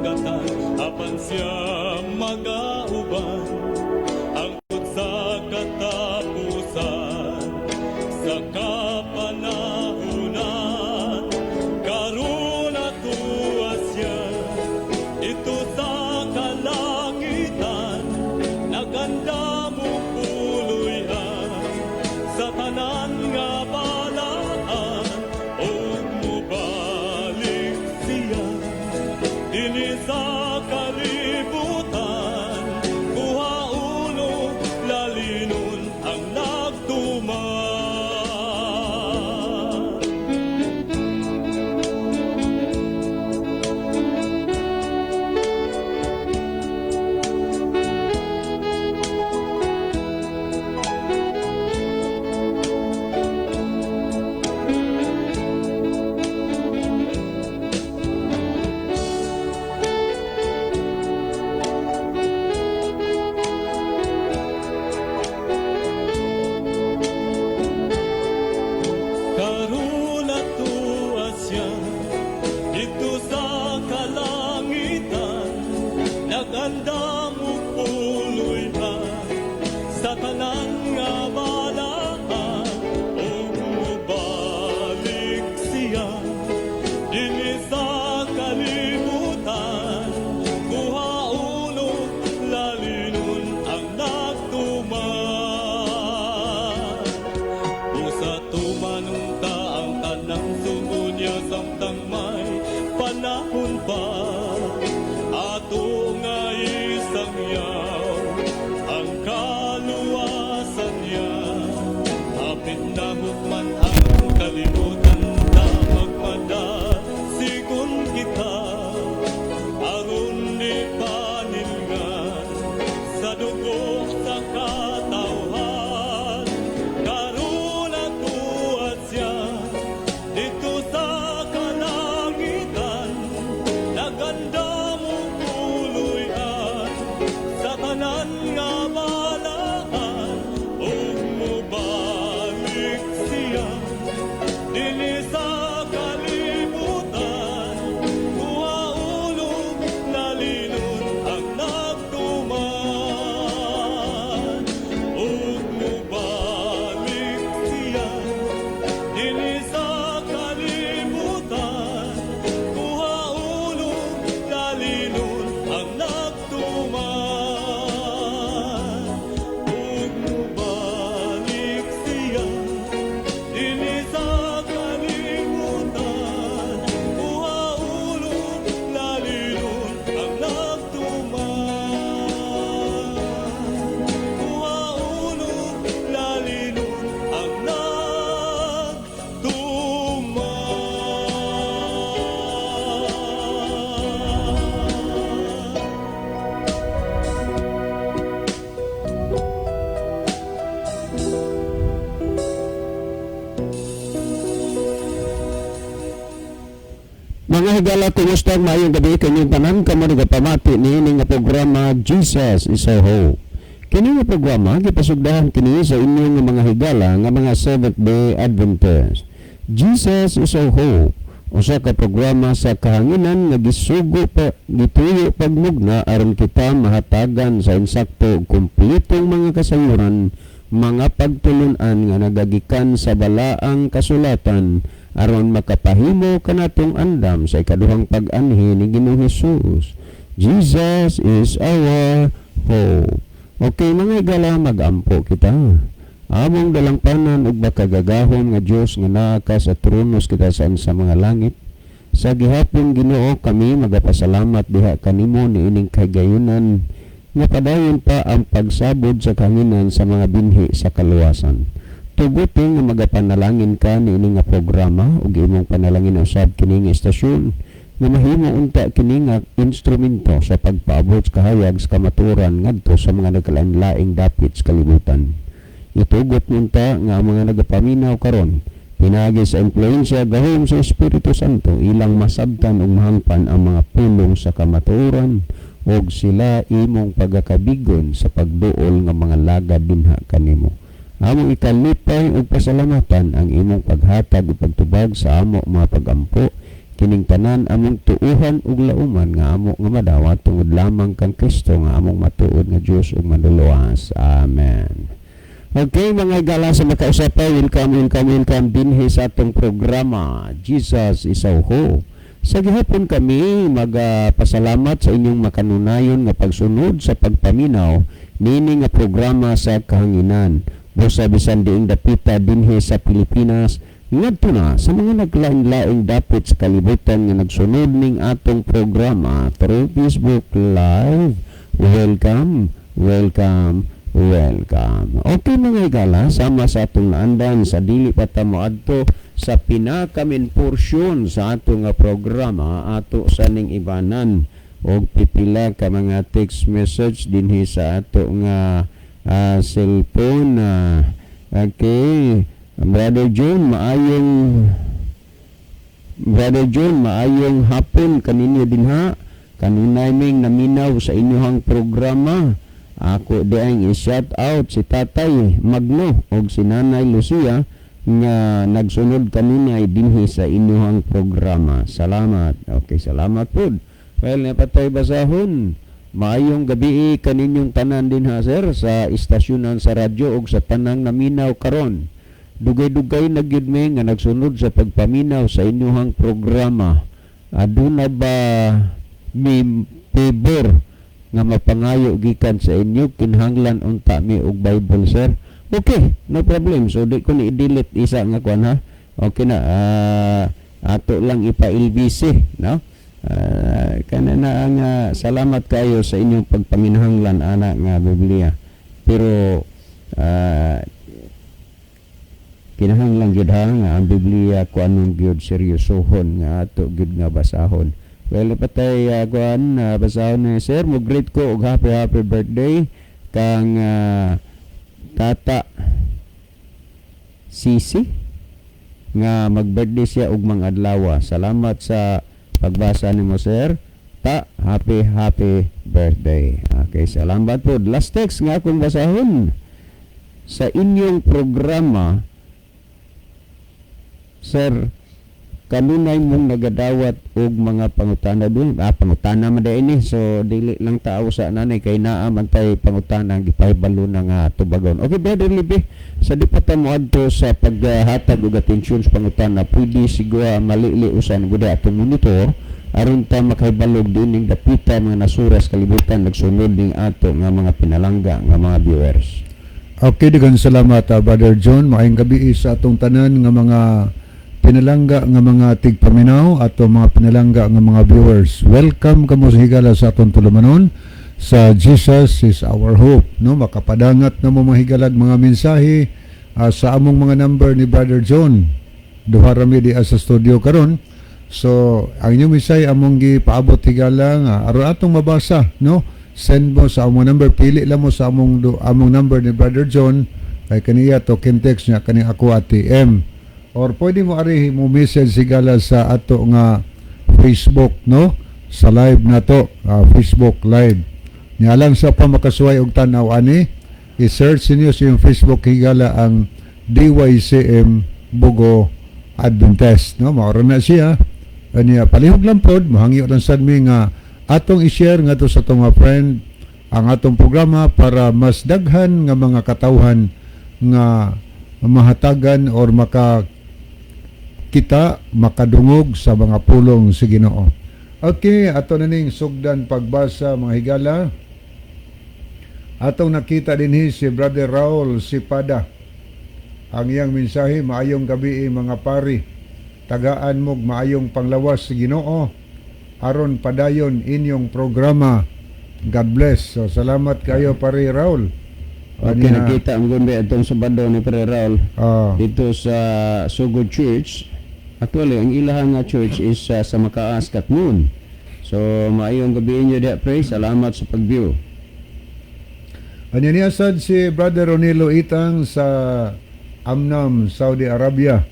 kasugatan, apan siya magauban hangtod sa katapusan sa kapanahunan. Karon atuwa siya didto sa kalangitan, nag-andam og puloy-an sa tanan nga balaan, ug mobalik siya dinhi sa kalibutan, kuhaon og lalinon ang nagtuman. Karon atuwa siya didto sa kalangitan, nag-andam og puloy-an sa tanan nga balaan, ug mobalik siya dinhi sa kalibutan, kuhaon og lalinon ang nagtuman. Usa tumanong ta ang tanang sugo niya samtang may panahon pa, ato nga isangyaw ang kaluwasan niya. Hapit na hukman ang kalibutan, ta magmadasigon kita aron di panilngan sa dugo sa katawhan. Karon atuwa siya didto sa kalangitan, nag-andam og puloy-an sa tanan nga balaan, ug mobalik siya dinhi sa kalibutan, kuhaon og lalinon ang nagtuman, ug mobalik siya dinhi sa kalibutan, kuhaon og lalinon ang nagtuman, ug mobalik siya dinhi sa kalibutan, kuhaon og lalinon ang nagtuman, kuhaon og lalinon ang nagtuman. Mga higala, kumusta? Maayong gabi kanyong tanan kamo nagapamati niini nga programa, Jesus is Our Hope. Kini nga programa gipasugdahan kini sa inyong nga mga higala nga mga Seventh Day Adventist. Jesus is Our Hope usa ka programa sa kahanginan nga gisugo pa gituyo pagmugna aron kita mahatagan sa insakto ug kumpletong mga kasayuran, mga pagtulun-an nga nagagikan sa balaang kasulatan aron makapahimo kanatong andam sa ikaduhang pag-anhi ni Ginoong Hesus. Jesus is our hope. Okay, mga higala, magampo kita. Among dalangpanan ug makagagahom nga Dios nga naa ka sa trono sa kitasan sa mga langit. Sa gihapon, Ginoo, kami magapasalamat diha kanimo niining kahigayunan nga padayon pa ang pagsabod sa kahanginan sa mga binhi sa kaluwasan. Tuguti nga magapanalangin ka niini nga programa ug imong panalangin usab kini nga istasyon nga mahimo unta kini nga instrumento sa pagpaabot sa kahayag sa kamatuoran ngadto sa mga nagkalain-laing dapit sa kalibutan. Itugot unta nga ang mga nagapaminaw karon, pinaagi sa impluwensya gahom sa Espiritu Santo, ilang masabtan ug mahangpan ang mga pulong sa kamatuoran ug sila imong pagakabigon sa pagduol nga mga lagad dinha kanimo. Among ikalipay ug pasalamatan ang imong paghatag ug pagtubag sa amo mga pagampo. Kining tanan among tuuhan ug lauman nga amo nga madawat tungod lamang kang Kristo nga among matuod nga Dios ug Manluluwas. Amen. Okay, mga higala sa makausapay, welcome, welcome, welcome dinhi sa atong programa, Jesus is Our Hope. Sa gihapon kami magpasalamat sa inyong makanunayon nga pagsunod sa pagpaminaw nini nga programa sa kahanginan. Busa bisan diing dapita dinhi sa Pilipinas ngadto na sa mga naglaing-laing dapit sa kalibutan nga nagsunod ning atong programa through Facebook Live. Welcome, welcome, welcome. Okay, mga higala, sama sa atong naandan sa dili pa ta moadto sa pinaka-main portion sa atong nga programa, ato sa ning ibanan og pipila ka mga text message dinhi sa ato nga cellphone. Okay, Brother John, maayong Brother John, maayong hapon kaninyo dinha. Kanunay ming naminaw sa inyong programa. Ako diang i-shout out si Tatay Magno og si Nanay Lucia nga nagsunod kanunay dinhi sa inyong programa. Salamat. Okay, salamat pod. Well, napatay basahon. Maayong gabi kaninyong tanan dinha, sir, sa istasyonan sa radyo ug sa tanang naminaw karon. Dugay-dugay na gyud mi nga nagsunod sa pagpaminaw sa inyong programa. Aduna ba mi favor nga mapangayo gikan sa inyo? Kinahanglan unta mi og Bible, sir. Okay, no problem. So di ko ni i-delete isa nga kuan ha. Okay na, ato lang ipa-LBC, no? Kana na nga salamat kayo sa inyong pagpaminahanglan ana nga Biblia. Pero kinahanglan gyud ha nga ang Biblia kuanon gyud, seryosohon nga ato gyud nga basahon. Well, patay kuan basahon ni sir mo, greet ko og happy happy birthday kang Tata Sisi nga mag-birthday siya ug mga adlaw. Salamat sa pagbasa nimo, sir. Ta, happy happy birthday. Okay, salamat po. Last text nga akong basahon sa inyong programa, sir, kanunay mong nagadawat og mga pangutana dun. Pangutana man diay ni. So dili lang tao sa nanay kay naa man tay pangutana ang gipahibalo na nga tubagon. Okay, Brother Libby, sa di pa ta moadto sa paghatag og atensyon sa pangutana, pwede siguro malili usan gud atong monitor aron ta makahibalog dining dapita mga nasuras kalibutan nagsunod ning ato nga mga pinalangga nga mga viewers. Okay, daghang salamat, Brother John. Maayong gabi sa atong tanan nga mga pinalangga nga mga tigpaminaw ato mga pinalangga nga mga viewers. Welcome kamo sa higala sa atong tulumanon sa Jesus is Our Hope, no? Makapadangat na mo mga higalag mga mensahe sa among mga number ni Brother John. Duha ra mi di sa studio karon. So, ang inyong mensahe among gipaabot higala nga aron atong mabasa, no? Send mo sa among number, pili lang mo sa among number ni Brother John kay kaniya to text niya kani ako ATM. Or pwede mo ari mo message higala sa ato nga Facebook, no? Sa live na to, Facebook Live. Nya lang sa pa makasuway og tan-aw ani, i-search niyo sa iyong Facebook higala ang DYCM Bogo Adventist, no? Mao na siya. Anya palihog lang pod, mahangyo lang sad mi nga atong i-share ngadto sa atong mga friend ang atong programa para mas daghan nga mga katawhan nga mahatagan or maka kita makadungog sa mga pulong sa Ginoo. Okay, ato na ning sugdan pagbasa, mga higala. Atong nakita dinhi si Brother Raul Sipada. Ang iyang mensahe, "Maayong gabi mga pari. Tagaan mog maayong panglawas sa Ginoo aron padayon inyong programa. God bless." So salamat kayo, Pare Raul. Okay, Anya, nakita ang gumbi atong Sabado ni Pre Raul dito sa Sugod Church. Actually, ang ilahang nga church is sa Makaas, Katmon. So, maayong gabi inyo diha, pre. Salamat sa pag-view. Anya niya sad si Brother Ronilo Itang sa Amnam, Saudi Arabia.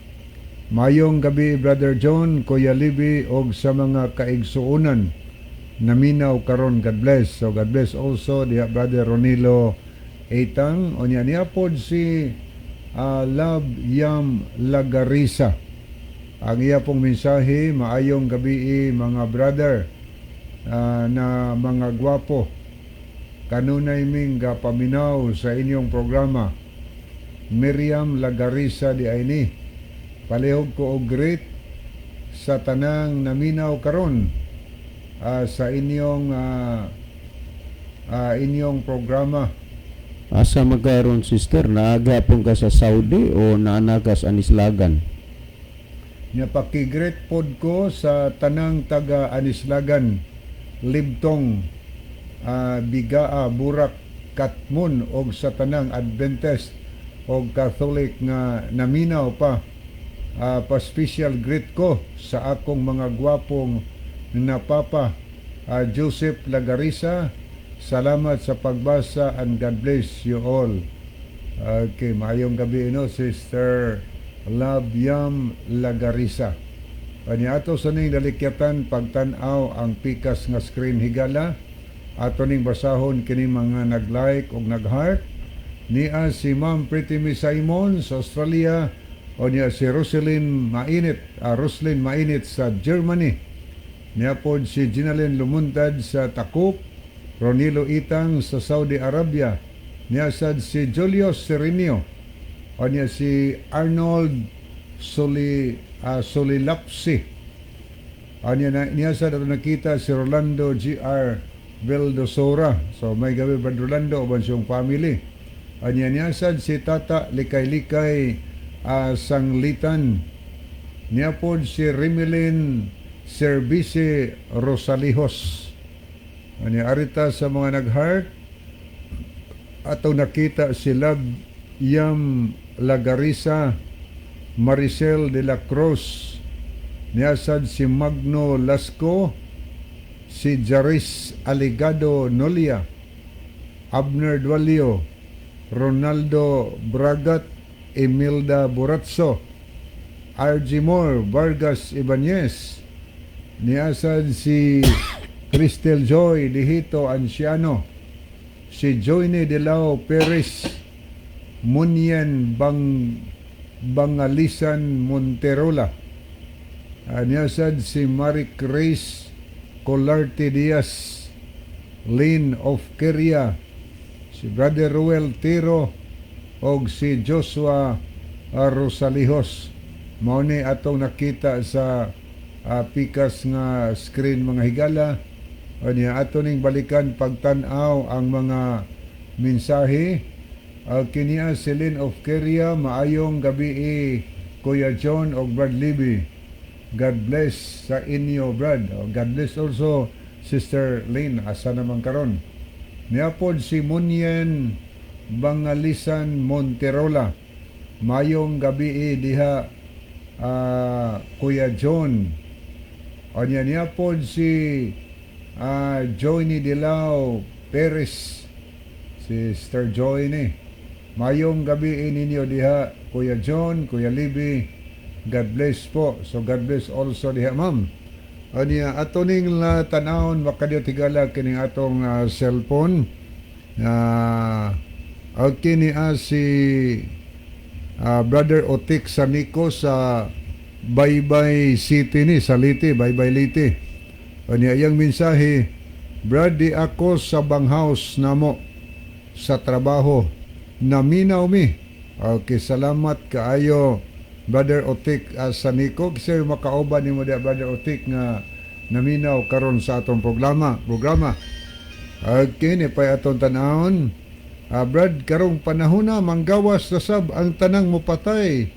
"Mayong gabi, Brother John, Kuya Libby og sa mga kaigsuonan naminaw karon. God bless." So God bless also diha, Brother Ronilo Itang. Unya niya pod si Love Yam Lagarisa. Ang iya pong mensahe, "Maayong gabi, mga brother na mga gwapo. Kanunay ming gapaminaw sa inyong programa. Miriam Lagarisa diay ni. Palihog ko og greet sa tanang naminaw karon sa inyong programa." Asa magkaroon, sister? Naa gihapon ka sa Saudi o naa ka sa Anislagan? Nya paki-greet pod ko sa tanang taga Anislagan, Libtong, Bigaa, Burak, Katmon og sa tanang Adventist og Catholic nga naminaw pa. Pa-special greet ko sa akong mga gwapong na papa, Joseph Lagarisa. Salamat sa pagbasa and God bless you all." Okay, maayong gabi no, Sister Love Yam Lagarisa. Ani ato sa ning dalikyatan pagtan-aw ang pikas nga screen, higala. Ato ning basahon kini mga nag-like og nag-heart. Nia si Ma'am Pretty Miss Simon sa Australia o niya si Roselyn Mainit, Roslyn Mainit sa Germany. Niya pod si Ginalyn Lumuntad sa Takup, Ronilo Itang sa Saudi Arabia. Niya sad si Julius Serenio o niya si Arnold Solilapsi. O niya, niya sad ato nakita si Rolando G.R. Vildosora. So maayong gabi, Brad Rolando, uban siyang family. Anya niya sad si Tata Likay-Likay Sanglitan. Niya pod si Remilin Service Rosalijos. Anya arita sa mga nag-heart ato nakita si Love Yam Lagarisa, Maricel de la Cruz, niya sad si Magno Lasco, si Jaris Aligado Nolia, Abner Dualio, Ronaldo Bragat, Emilda Buratso, RG Moore Vargas Ibanez, niasad si Cristel Joy Dihito Anciano, si Joyne Delao Perez, Munyen Bang Bangalisan Monterola, niasad si Marie Grace Colarte Diaz, Lynn of Keria, si Brother Ruel Tiro, og si Joshua Rosalijos. Mao ni atong nakita sa pikas nga screen, mga higala. Anya ato ning balikan pagtan-aw ang mga mensahe. Kiniya si Lynn of Keria, "Maayong gabi, Kuya John og Brad Libby. God bless sa inyo, Brad." Oh, God bless also, Sister Lynn, asa naman karon. Niapod si Munyen Bangalisan Monterola. "Mayong gabi diha, Kuya John." Anya niapod si Joyny Dilao Perez. Si Sister Joyny. "Mayong gabi ninyo diha, Kuya John, Kuya Libby. God bless po." So God bless also diha, ma'am. Anya ato ning la tanawon makadiyot, higala, kining atong cellphone. Okay ni si Brother Otik Sanico sa Baybay City ni sa Leyte, Baybay Leyte. Anya iyang mensahe, "Brad, di ako sa banghouse namo sa trabaho. Naminaw mi." Okay, salamat kaayo, Brother Otik Sanico. Kasi makauban nimo diha, Brother Otik, nga naminaw karon sa atong programa. Programa. Okay, ni pay atong tanawon. "Brad, karong panahon na manggawas na sab ang tanang mupatay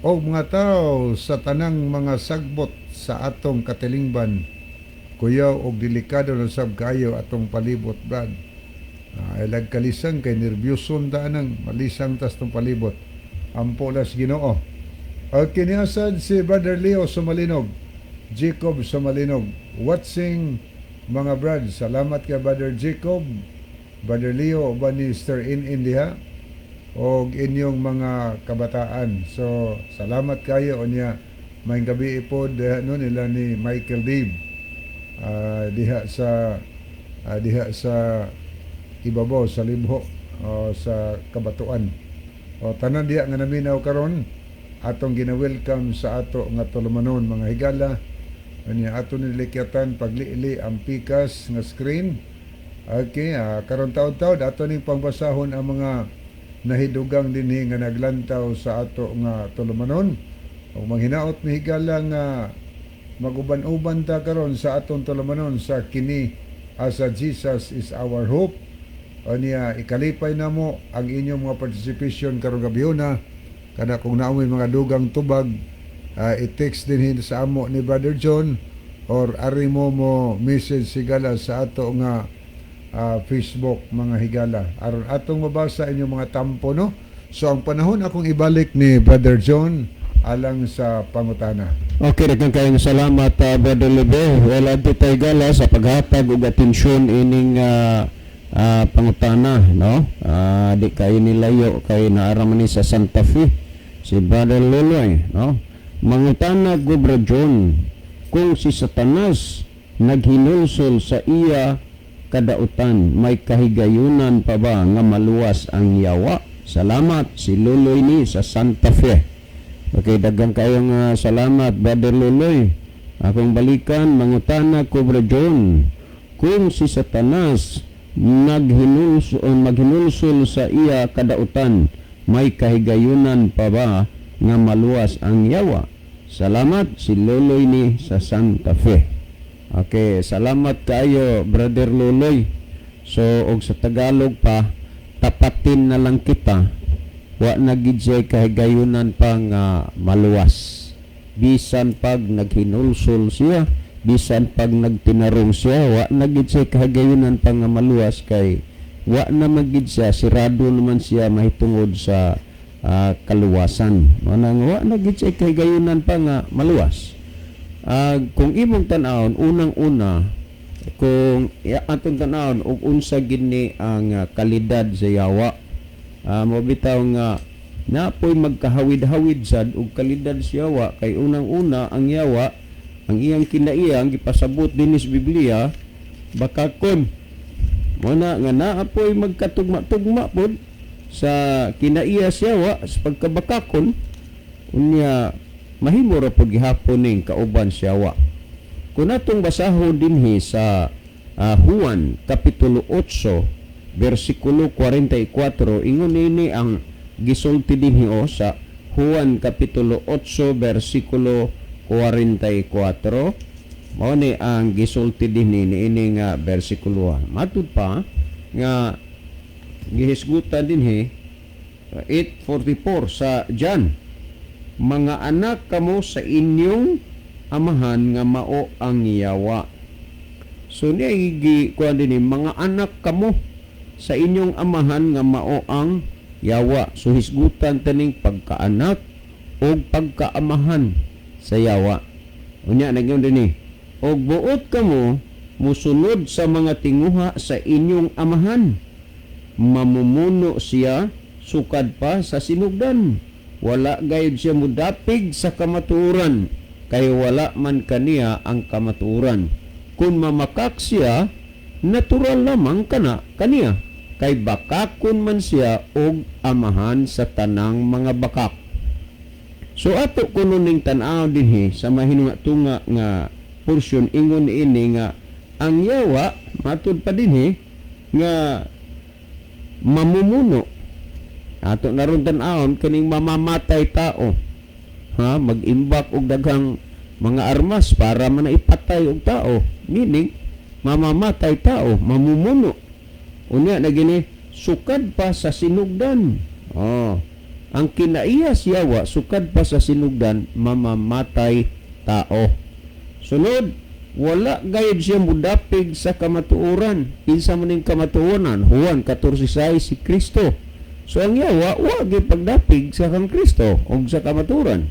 og mga tao sa tanang mga sagbot sa atong katilingban. Kuyaw og delikado na sab kayo atong palibot, Brad." Ay kalisang kay nerbyuson ta anang malisang tas tong palibot. Ampo las Ginoo. Okay, niasad si Brother Leo Sumalinog, Jacob Sumalinog, "Watching, mga brad." Salamat kay Brother Jacob, Brother Leo, uban ni Sir In India og inyong mga kabataan. So, salamat kayo unya maayong gabi po diha no nila ni Michael Dave diha sa ibabaw sa Libho o sa Kabatuan. O tanan diha nga naminaw karon. Atong gina-welcome sa ato nga tulumanon, mga higala. Unya ato nilikyatan pagliili ang pikas nga screen. Okay, karon taud-taud ato ning pangbasahon ang mga nahidugang dinhi nga naglantaw sa ato nga tulumanon. Ug manghinaot mi, higala, nga maguban-uban ta karon sa atong tulumanon sa kini as a Jesus is Our Hope. Unya ikalipay namo ang inyong mga participation karong gabhiona. Kada kung naa moy mga dugang tubag, i-text din sa amo ni Brother John or ari mo mo message, higala, sa ato nga Facebook, mga higala, aron atong mabasa inyong mga tampo, no. So ang panahon akong ibalik ni Brother John alang sa pangutana. Okay, daghang kayong salamat, Brother Lebe. Well, adto tayo gala sa paghatag og atensyon ining pangutana, no? Di kayo nilayo kay naara man ni sa Santa Fe si Brother Loloy, no? Mangutana ko, Bro John, kung si Satanas naghinulsol sa iya kadautan, may kahigayunan pa ba nga maluwas ang yawa? Salamat, si Luloy ni sa Santa Fe. Okay, daghang kayong salamat, Brother Luloy. Akong balikan, mangutana ko, Bro John, kung si Satanas naghinulsol sa iya kadautan, may kahigayunan pa ba nga maluwas ang yawa? Salamat, si Loloy ni sa Santa Fe. Okay, salamat kayo, Brother Loloy. So, og sa Tagalog pa, tapatin na lang kita, wa na gid siya kahigayunan pa nga maluwas. Bisan pag naghinulsol siya, bisan pag nagtinarong siya, wa na gid siya kahigayunan pa nga maluwas kay wa na magid siya, sirado naman siya mahitungod sa kaluwasan. Mao na nga wa na gid siya kahigayunan pa nga maluwas. Kung imong tan-awon, unang-una kung atong tan-awon og unsa gid ni ang kalidad sa yawa. Mo bitaw nga napoy magkahawid-hawid sad og kalidad sa yawa kay unang-una ang yawa, ang iyang kinaiya, ang gipasabot dinhi sa Biblia, bakakon. Mo na nga naapoy magkatugma-tugma pod sa kinaiya sa yawa sa pagkabakakon. Unya mahimo ra pud gihapon ning kauban sa yawa. Kung atong basahon dinhi sa Juan kapitulo 8 bersikulo 44, ingon nini ang gisulti dinhi o sa Juan kapitulo 8 bersikulo 44. Mao ni ang gisulti dinhi niini nga bersikulo. Matud pa nga gihisgutan dinhi 8:44 sa John, mga anak kamo sa inyong amahan nga mao ang yawa. So niya gi kuan dinhi, mga anak kamo sa inyong amahan nga mao ang yawa. So hisgutan taning pagkaanak o pagkaamahan sa yawa. Unya nagyon dinhi, og buot kamo musunod sa mga tinguha sa inyong amahan. Mamumuno siya sukad pa sa sinugdan. Wala gayud siya mudapig sa kamatuoran kay wala man kaniya ang kamatuoran. Kung mamakak siya, natural lamang kana kaniya kay bakakon man siya og amahan sa tanang mga bakak. So ato kuno ning tan-aw dinhi sa mahinunga-tunga nga porsyon, ingon ini nga ang yawa, matud pa dinhi nga mamumuno. Ato na ron tan-awon kaning mamamatay tao, ha, mag-imbak og daghang mga armas para man ipatay og tao, meaning mamamatay tao, mamumuno. Unya na gini, sukad pa sa sinugdan. Oh, ang kinaiya siyawa sukad pa sa sinugdan, mamamatay tao. Sunod, wala gayud siya mudapig sa kamatuoran. Kinsa man ning kamatuoran? Juan 14:6, si Kristo. So ang yawa wa gyud pagdapig sa kang Kristo og sa kamatuoran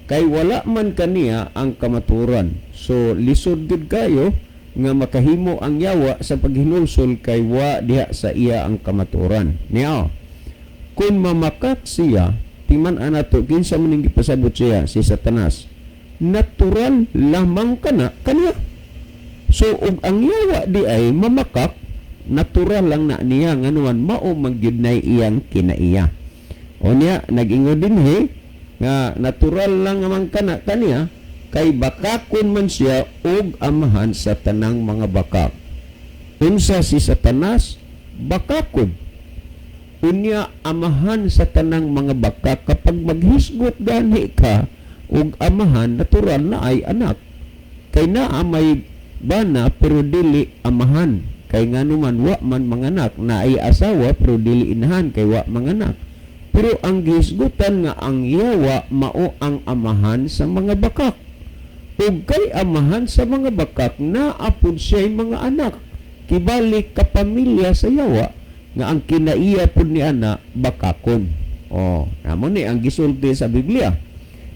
kay wala man kaniya ang kamatuoran. So lisod gud kayo nga makahimo ang yawa sa paghinulsol kay wa diha sa iya ang kamatuoran. Niya, kung mamakak siya, timan anato kinsa man ning gipasabot siya, si Satanas, natural lamang kana kaniya. So ug ang yawa di ay mamakak, natural lang na niya nganuan mao man gyud nay iyang kinaiya. O niya nag-ingon dinhi Nga natural lang naman kana kaniya kay bakakon man siya og amahan sa tanang mga bakak. Unsa si Satanas? Bakakon. Unya amahan sa tanang mga bakak. Kapag maghisgot gani ka og amahan, natural na ay anak. Kay naa may bana pero dili amahan. Kay ngano man wa man manganak, na ay asawa pero dili inahan kay wa manganak. Pero ang gihisgutan nga ang yawa mao ang amahan sa mga bakak. Ug kay amahan sa mga bakak, naa pud siya'y mga anak. Kibalik kapamilya sa yawa nga ang kinaiya pud ni ana bakakon. Oh, amo ni ang gisulti sa Biblia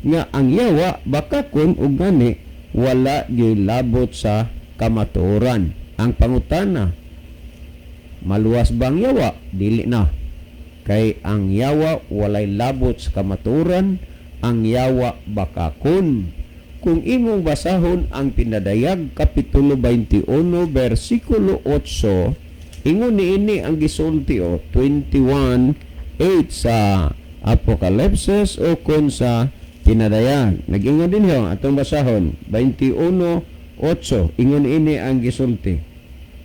nga ang yawa bakakon ug gani wala gilabot sa kamatuoran. Ang pangutana, maluwas ba ang yawa? Dili na. Kay ang yawa walay labot sa kamatuoran, ang yawa bakakon. Kung imong basahon ang Pinadayag Kapitulo 21 bersikulo 8, ingon niini ang gisulti o 21:8 sa Apokalipsis o kun sa Pinadayag. Nag-ingon din ho atong basahon 21:8, ingon ini ang gisulti.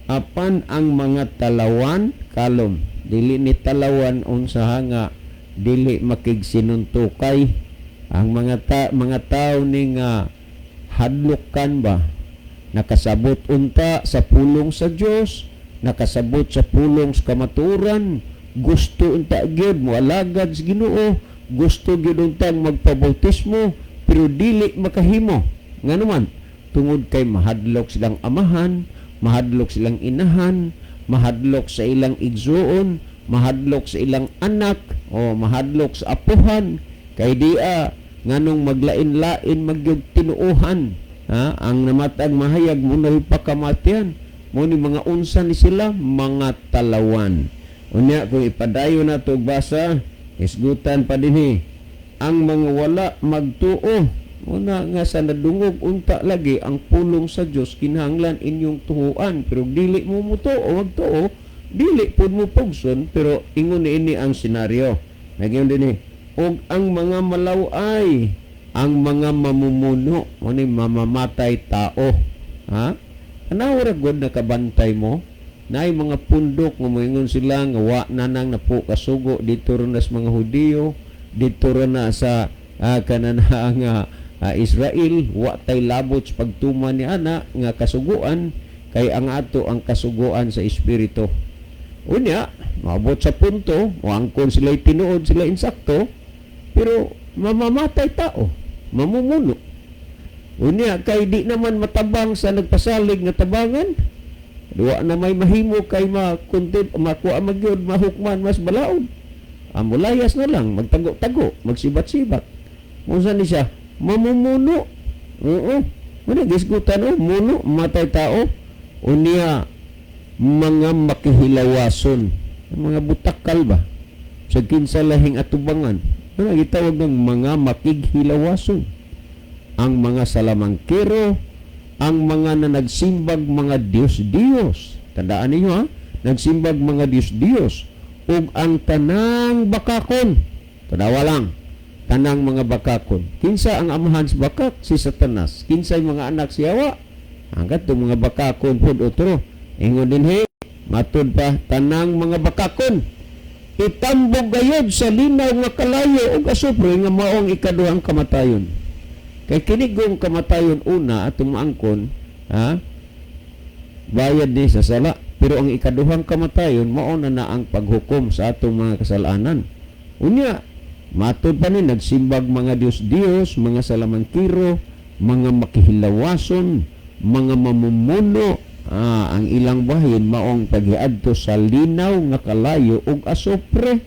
Apan ang mga talawan kalom, dili ni talawan unsa nga dili makigsinuntukay ang mga tao ni nga hadlokan ba, nakasabot unta sa pulong sa Dios, nakasabot sa pulong sa kamatuoran, gusto unta gyud moalagad sa Ginoo, gusto gyud untang magpabautismo pero dili makahimo. Ngano man? Tungod kay mahadlok silang amahan, mahadlok silang inahan, mahadlok sa ilang igsuon, mahadlok sa ilang anak, o mahadlok sa apuhan. Kay dia nganong maglain-lain magyug tinuohan, ha? Ang namatag mahayag munay pakamatian mo ni mga unsa ni sila mga talawan. Unya kung ipadayon na to basa, isgutan pa dinhi ang mga wala magtuo. Una nga sa nadungog unta lagi ang pulong sa Dios, kinahanglan inyong tuhuan, pero dili mo mutuo, magtuo, dili pud mo pugson. Pero ingon niini ang senaryo. Nagyon dinhi og ang mga malaway, ang mga mamumuno, mo ni mamamatay tao. Ha? Anaw ra gud nakabantay mo naay mga pundok nga moingon sila nga wa na nang napo kasugo dito ron na sa mga Hudiyo, dito ron na sa kanana nga Israel, wa tay labot sa pagtuman ni ana nga kasuguan kay ang ato ang kasuguan sa espiritu. Unya, maabot sa punto, moangkon sila tinuod sila insakto, pero mamamatay tao, mamumuno. Unya, kay di naman matabang sa nagpasalig nga tabangan, duwa na may mahimo kay makuntit, makuha magyud, mahukman, mas balaod. Amulayas na lang, magtago-tago, magsibat-sibat. Unsa ni siya? Mamumuno. Oo. Muna, gisgutan o, muno, matay tao. Unya, mga makihilawason, mga butakal ba? Sa kinsa lahing atubangan. Ano gitawag ng mga makighilawason? Ang mga salamangkero, ang mga na nagsimbag mga Diyos-Diyos. Tandaan ninyo ha? Nagsimbag mga Diyos-Diyos. Ug ang tanang bakakon. Tanawa lang. Tanang mga bakakon. Kinsa ang amahan sa bakak? Si Satanas. Kinsay mga anak si Yawa? Ang katong mga bakakon pud otro. Ingon din he, matud pa tanang mga bakakon. Itambog gayod sa linaw nga kalayo ug asupre nga maong ikaduhang kamatayon. Kay kinigong kamatayon una atong maangkon, ha? Bayad ni sa sala. Pero ang ikaduhang kamatayon mao na na ang paghukom sa atong mga kasalanan. Unya, matud pa ni nagsimbag mga Diyos-Diyos, mga salamangkiro, mga makihilawason, mga mamumuno, ang ilang bahin maong paghiadto sa linaw nga kalayo ug asupre.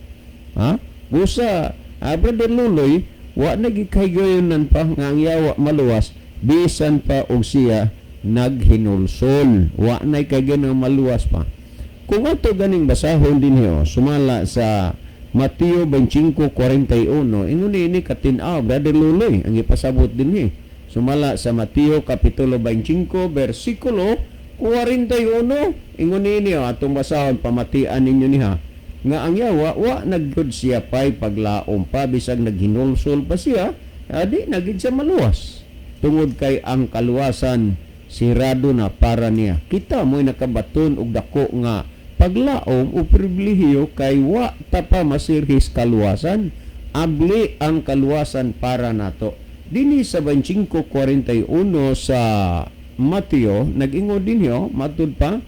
Ha? Busa, Brother Luloy, wa nagikahigayonan pa nga ang yawa maluwas bisan pa og siya naghinulsol. Wa nay kagayon nga maluwas pa. Kung ato ganing basahon dinhi o, sumala sa Mateo 25:41, ingon ini katin-aw, Brother Luloy, ang ipasabot dinhi. Sumala sa Mateo Kapitulo 25 bersikulo 41, ingon ini o, atong basahon, pamatian ninyo niha. Nga ang yawa, wa na gyud siya pay paglaom pa, bisag naghinulsol pa siya, di na gyud siya maluwas. Tungod kay ang kaluwasan sirado na para niya. Kita mo'y nakabaton og dako nga paglaom o pribilehiyo kay wa ta pa masirhis kaluwasan. Abli ang kaluwasan para nato. Dinhi sa 25:41 sa Mateo, nag-ingon dinhi, matud pa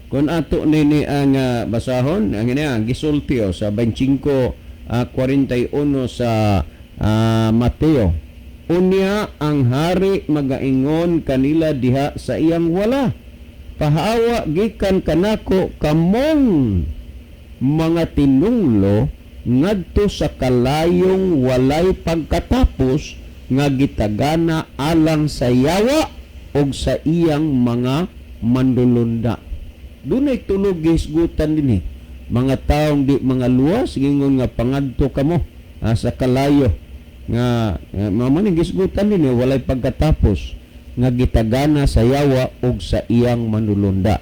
kung ato nini ang basahon, ang ini ang gisulti sa 25:41 sa Mateo. "Unya ang hari magaingon kanila diha sa iyang wala, 'Pahawa gikan kanako kamong mga tinunglo ngadto sa kalayong walay pagkatapos nga gitagana alang sa yawa ug sa iyang mga mandulunda.'" Dunay tulog gihisgutan dinhi. Mga taong di mga luwas, gingon nga pangadto kamo sa kalayo nga mao man ning gisgutan dinhi, walay pagkatapos nga gitagana sa yawa ug sa iyang manulunda.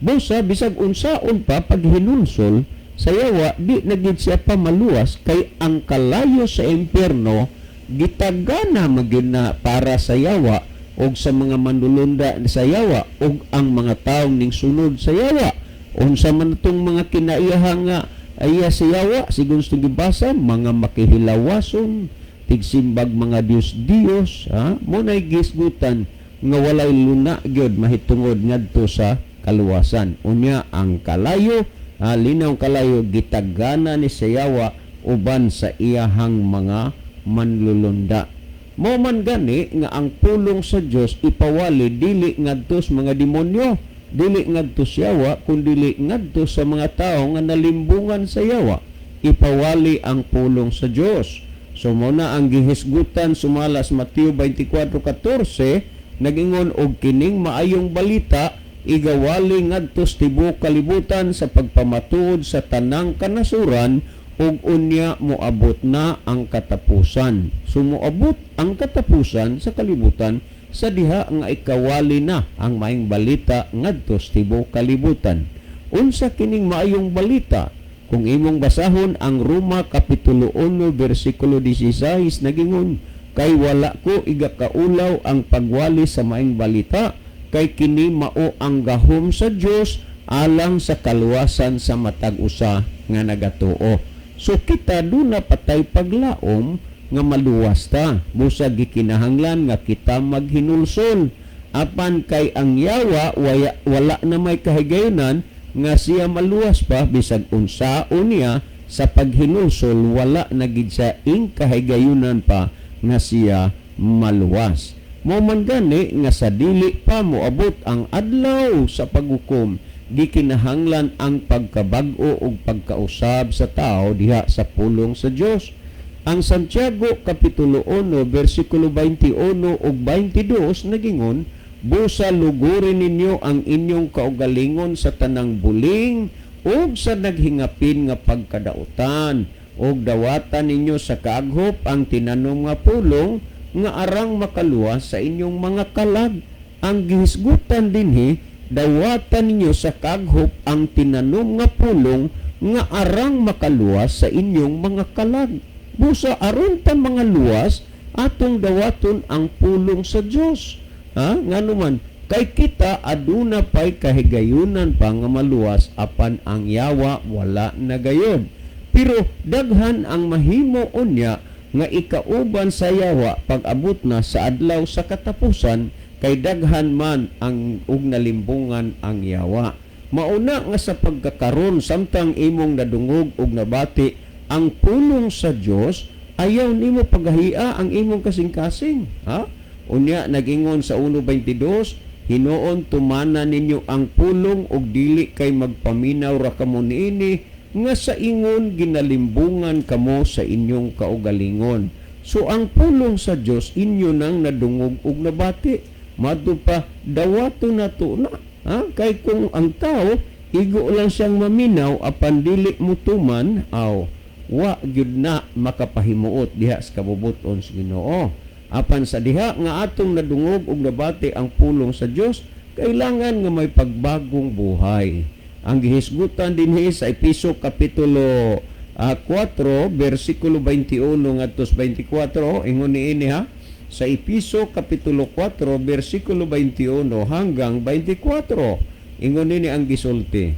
Busa bisag unsaon pa paghinulsol sa yawa, di na gid siya pa maluwas kay ang kalayo sa impyerno gitagana man gyud na para sa yawa og sa mga manulunda sa yawa og ang mga taong ning sunod sa yawa. Unsa man itong mga kinaiyahan nga iya sa yawa, sigon sa gibasa, mga makihilawason, tigsimbag mga Diyos Diyos, ha, mao nay gisgutan nga walay luna gyud mahitungod ngadto sa kaluwasan. Unya ang kalayo, linaw kalayo gitagana ni sa yawa uban sa iyahang mga manlulunda. Mao man gani nga ang pulong sa Dios ipawali dili ngadto sa mga demonyo, dili ngadto sa yawa, kun dili ngadto sa mga tawo nga nalimbungan sa yawa. Ipawali ang pulong sa Dios. So mao na ang gihisgutan sumala sa Mateo 24:14, nagingon, "Og kining maayong balita igawali ngadto sa tibuok kalibutan sa pagpamatuod sa tanang kanasuran, ug unya moabot na ang katapusan." So moabot ang katapusan sa kalibutan sa diha nga ikawali na ang maayong balita ngadto sa tibuok kalibutan. Unsa kining maayong balita? Kung imong basahon ang Roma kapitulo 1 bersikulo 16, nagingon, "Kay wala ko igakaulaw ang pagwali sa maayong balita, kay kini mao ang gahom sa Dios alang sa kaluwasan sa matag usa nga nagatuo." So kita duna pa tay paglaom nga maluwas ta. Busa gikinahanglan nga kita maghinulsol. Apan kay ang yawa wala na may kahigayunan nga siya maluwas pa, bisag unsaon niya sa paghinulsol, wala na gid siya ing kahigayunan pa nga siya maluwas. Mao man gani nga sa dili pa moabot ang adlaw sa paghukom, gikinahanglan ang pagkabag-o ug pagkausab sa tao diha sa pulong sa Dios. Ang Santiago kapitulo 1 bersikulo 21 ug 22 nagingon, "Busa lugurin ninyo ang inyong kaugalingon sa tanang buling ug sa naghingapin nga pagkadautan, ug dawatan ninyo sa kaaghop ang tinanom nga pulong nga arang makaluwas sa inyong mga kalag." Ang gihisgutan dinhi, dawatan ninyo sa kaghop ang tinanom nga pulong nga arang makaluwas sa inyong mga kalag. Busa aron ta mga luwas, atong dawaton ang pulong sa Dios. Ha? Ngano man? Kay kita aduna pay kahigayunan pa nga maluwas, apan ang yawa wala na gayon. Pero daghan ang mahimo unya nga ikauban sa yawa pag-abot na sa adlaw sa katapusan, kay daghan man ang ug nalimbungan ang yawa. Mauna nga sa pagkakaron, samtang imong nadungog ug nabati ang pulong sa Dios, ayaw nimo paghahia ang imong kasing-kasing, ha? Unya nagingon sa 1:22, "Hinuon tumana ninyo ang pulong ug dili kay magpaminaw ra kamo niini nga sa ingon ginalimbungan kamo sa inyong kaugalingon." So ang pulong sa Dios inyo nang nadungog ug nabati. Madto pa dawato nato na. Ha? Kay kung ang tao igo lang siyang maminaw apan dili mutuman, aw wa gyud na makapahimuot diha sa kabubut-on sa Ginoo. Apan sa diha nga atong nadungog ug nabati ang pulong sa Dios, kailangan nga may pagbagong buhay. Ang gihisgutan dinhi sa Epeso kapitulo 4 bersikulo 21 ngadto sa 24, ingon niini ha, sa Epeso kapitulo 4 bersikulo 21 hanggang 24, ingon nini ang gisulti: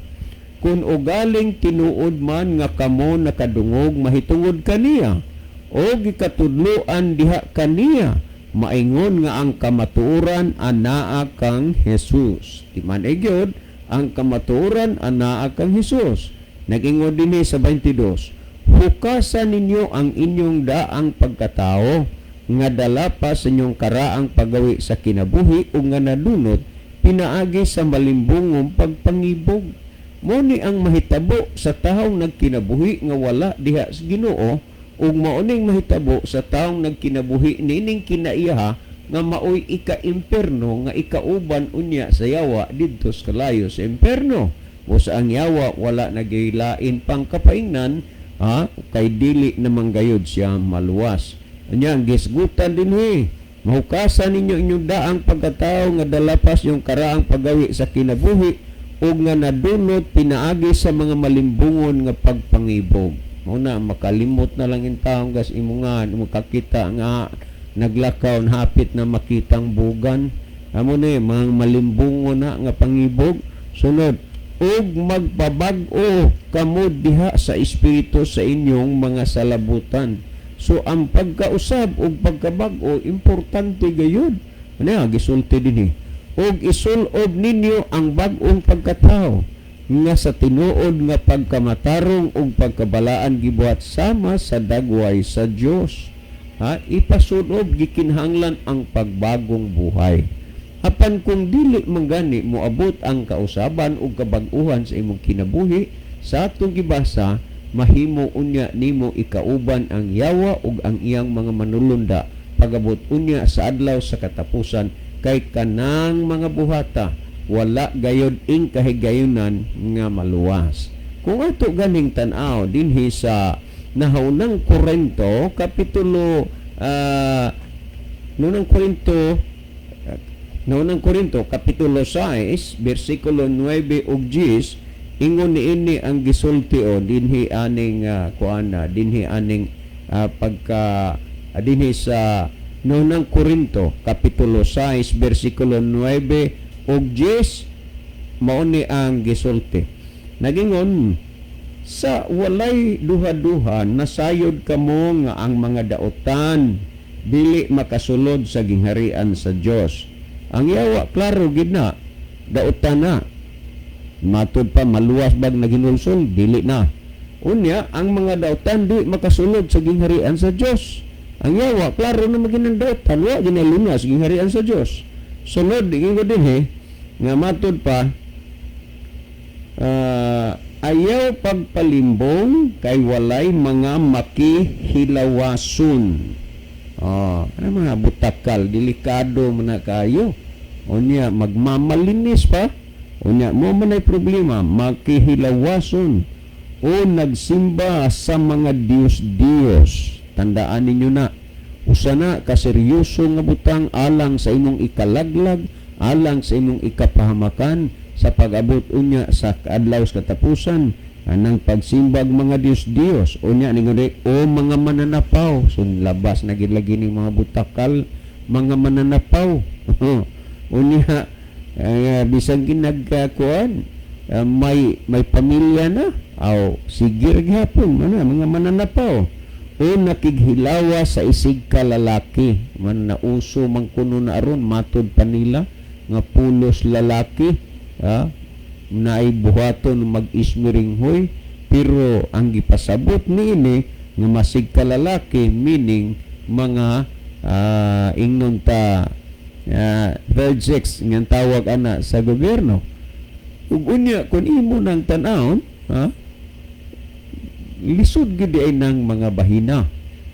"Kun ugaling tinuod man nga kamo nakadungog mahitungod kaniya o gikatudloan diha kaniya, maingon nga ang kamatuoran anaa kang Jesus." Di man ay gyud ang kamatuoran anaa kang Jesus. Nag-ingon dinhi sa 22, "Hukasan ninyo ang inyong daang pagkatao nga dala pa sa inyong karaang paggawi sa kinabuhi ug nga nadunot pinaagi sa malimbongong pagpangibog." Mao ni ang mahitabo sa taong nagkinabuhi nga wala diha sa Ginoo, ug mao ning mahitabo sa taong nagkinabuhi nining kinaiyaha nga maoy ika-imperno nga ikauban unya sa yawa didto sa kalayo sa imperno. O sa ang yawa wala nagilain pang kapaingnan ha, kay dili naman gayud siya maluwas. Unya ang gisgutan dinhi, "Mahukasan ninyo inyong daang pagkatao nga dalapas yung karaang paggawi sa kinabuhi ug nga nadunot pinaagi sa mga malimbungon nga pagpangibog." Mao na makalimot na lang in taong gas imungan makakita nga naglakaw, hapit na makitang bugan. Amo ni mga malimbungon na nga pangibog. Sunod, "Ug magpabag-o kamo diha sa espiritu sa inyong mga salabutan." So ang pagkausab ug pagkabag-o importante gayud. Ano nga gisulti dinhi? "Ug isulob ninyo ang bag-ong pagkatao nga sa tinuod nga pagkamatarong ug pagkabalaan gibuhat sama sa dagway sa Dios." Ha, ipasulob, gikinahanglan ang pagbagong buhay. Apan kung dili man gani moabot ang kausaban ug kabag-uhan sa imong kinabuhi sa atong gibasa, mahimo unya nimo ikauban ang yawa ug ang iyang mga manulunda pagabot unya sa adlaw sa katapusan, kay kanang mga buhata wala gayod ing kahigayunan nga maluwas. Kung ato ganing tan-aw dinhi sa Nahaunang Korinto kapitulo Nunang Korinto, Naunang Korinto kapitulo 6 bersikulo 9 ug 10, ingon niini ang gisulti o dinhi aning kuan na dinhi aning pagka dinhi sa Nunang Korinto kapitulo 6 bersikulo 9 ug 10, mao ni ang gisulti. Nagingon, "Sa walay duha-duha nasayod kamo nga ang mga dautan dili makasulod sa gingharian sa Dios." Ang yawa, klaro gid na, dautan na. Matud pa maluwas bag naginulsol, dili na. Unya ang mga dautan di makasulod sa gingharian sa Dios. Ang yawa, klaro na maginang dautan, wa ginalunas gingharian sa Dios. Sunod, ingon dinhi nga matud pa ayaw pagpalimbong kay walay mga makihilawason. Oh, ano mga butakal, delikado man na kayo. Unya magmamalinis pa. Unya mo man ay problema, makihilawason o nagsimba sa mga Diyos-Diyos. Tandaan ninyo na, usa na kaseryoso nga butang alang sa imong ikalaglag, alang sa imong ikapahamakan sa pag-abot unya sa adlaw sa katapusan, anang pagsimbag mga Diyos-Diyos. Unya ningon o mga mananapaw. So labas na gid lagi ning mga butakal, mga mananapaw. Unya bisan ginagkuan may pamilya na aw sige ra gihapon mana mga mananapaw o nakighilawa sa isig ka lalaki man. Nauso man kuno na aron, matod pa nila nga pulos lalaki ha, naay buhaton mag-ismiringhoy, pero ang gipasabot niini nga masig ka lalaki, meaning mga ingnon ta third sex nga tawag ana sa gobyerno. Ug unya kung imo nang tan-awon ha, lisod gid ay nang mga bahina.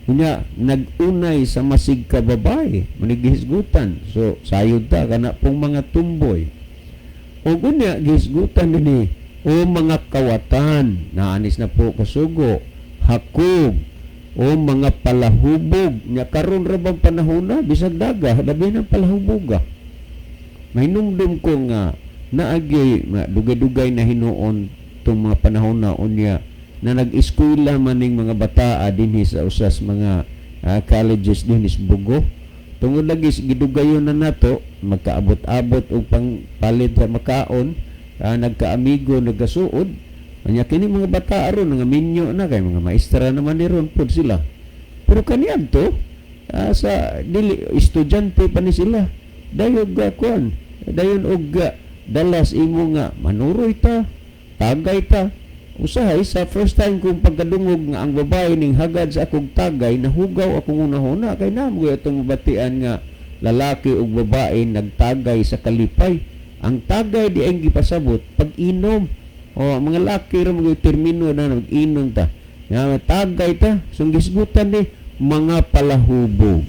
Unya nag-unay sa masig ka babae manigisgutan, so sayod ta kana pong mga tumboy. Ug unya gihisgutan dinhi o mga kawatan, naanis na po kasugo, hakog o mga palahubog. Nya karon ra bang panahona, bisag daga labi ng palahuboga. May numdum ko nga Naagyoy dugay-dugay na hinuon tong mga panahon na unya na nag-eskwela man ning mga bataa dinhi sa usas mga colleges dinhi sa Bogo. Tungod lagi sa gidugayon na nato, magkaabot-abot og pangpalit sa makaon, nagkaamigo, nagkasuod. Anya kini mga bata aron nga minyo na kay mga maestra naman ni ron pud sila. Pero kaniadto sa dili estudyante pa ni sila. Dayon kuan, dayon og dalas imo nga manuroy ta, tagay ta. Usahay sa first time kong pagkadungog nga ang babae ning hagad sa akong tagay, nahugaw akong hunahuna kay namo atong mabatian nga lalaki ug babae nagtagay sa kalipay. Ang tagay di ang gipasabot pag-inom. O mga laki ra mga termino na nag-inom ta. Nga tagay ta, sung gisgutan ni mga palahubog.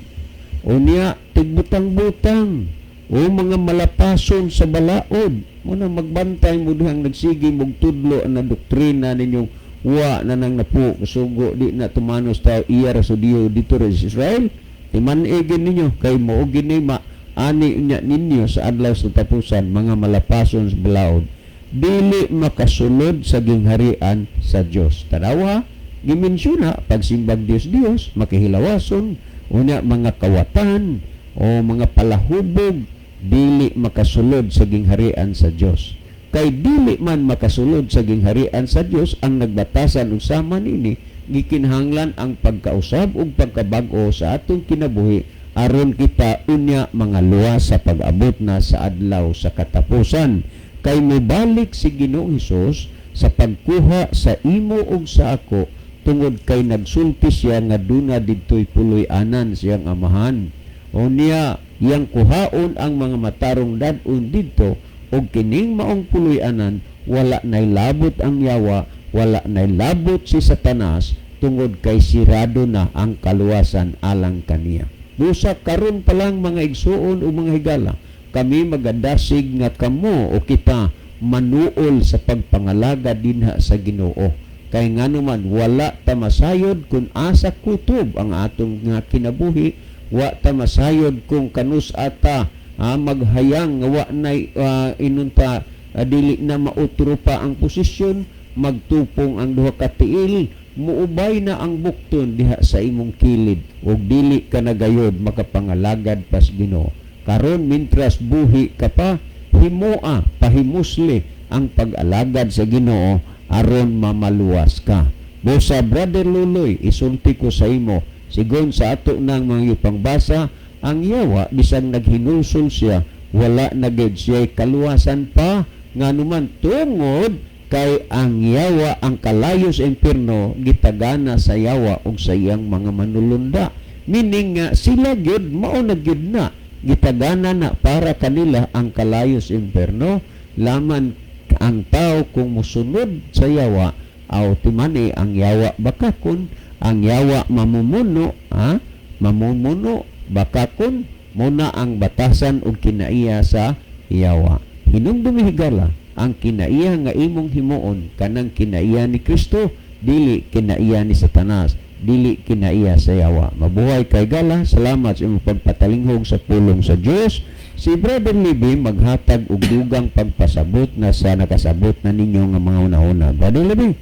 O niya tigbutang-butang o mga malapason sa balaod. Muna magbantay mo dihang nagsige mog tudlo na doktrina ninyong wa na nang napu kasugo di na tumanos tao iya ra sa Diyo dito ra sa Israel. Timan-igin ninyo kay mao gini ma ani nya ninyo sa adlaw sa tapusan, mga malapason sa balaod dili makasulod sa gingharian sa Dios. Tanawa, gimensyona pagsimbag Dios Dios, makihilawason, unya mga kawatan o mga palahubog dili makasulod sa gingharian sa Dios. Kay dili man makasulod sa gingharian sa Dios ang nagbatasan og sama nini, gikinahanglan ang pagkausab ug pagkabag-o sa atong kinabuhi aron kita unya mga luwas sa pag-abot na sa adlaw sa katapusan. Kay mobalik si Ginoong Hesus sa pagkuha sa imo ug sa ako, tungod kay nagsulti siya nga duna didtoy puloy-anan siyang Amahan. O niya iyang kuhaon ang mga matarong dad-on didto, ug kining maong puloy-anan wala nay labot ang yawa, wala nay labot si Satanas, tungod kay sirado na ang kaluwasan alang kaniya. Busa karon pa lang, mga igsuon o mga higala, kami magadasig nga kamo o kita manuol sa pagpangalaga dinha sa Ginoo. Kay ngano man wala ta masayod kung asa kutob ang atong nga kinabuhi, wa ta masayod kung kanus ata maghayang nga wa nay inunta dili na mautro pa ang posisyon, magtupong ang duha ka tiil, muubay na ang bukton diha sa imong kilid ug dili ka na gayod makapangalagad pas Ginoo. Karon mintras buhi ka pa, himoa pahimusli ang pag-alagad sa Ginoo aron mamaluwas ka. Busa, Brother Luloy, isulti ko sa imo, sigon sa ato ng mga ipangbasa, ang yawa bisag naghinulsol siya, wala na gyud siya kaluwasan pa, nganuman tungod kay ang yawa, ang kalayo sa impierno gitagana sa yawa ug sa iyang mga manulunda, meaning nga sila gyud mao na gyud na gitagana na para kanila ang kalayo sa impierno. Laman ang tao kung musunod sa yawa aw timani ang yawa bakakon, ang yawa mamumuno, ha, mamumuno bakakon muna ang batasan og kinaiya sa yawa. Hinumdumi, higala, ang kinaiya nga imong himuon kanang kinaiya ni Kristo, dili kinaiya ni Satanas, dili kinaiya sa yawa. Mabuhay kay gala. Salamat sa imong pagpatalinghog sa pulong sa Dios. Si Brother Libby maghatag og dugang pagpasabot na sa nakasabot na ninyo nga mga una-una. Brother Libby.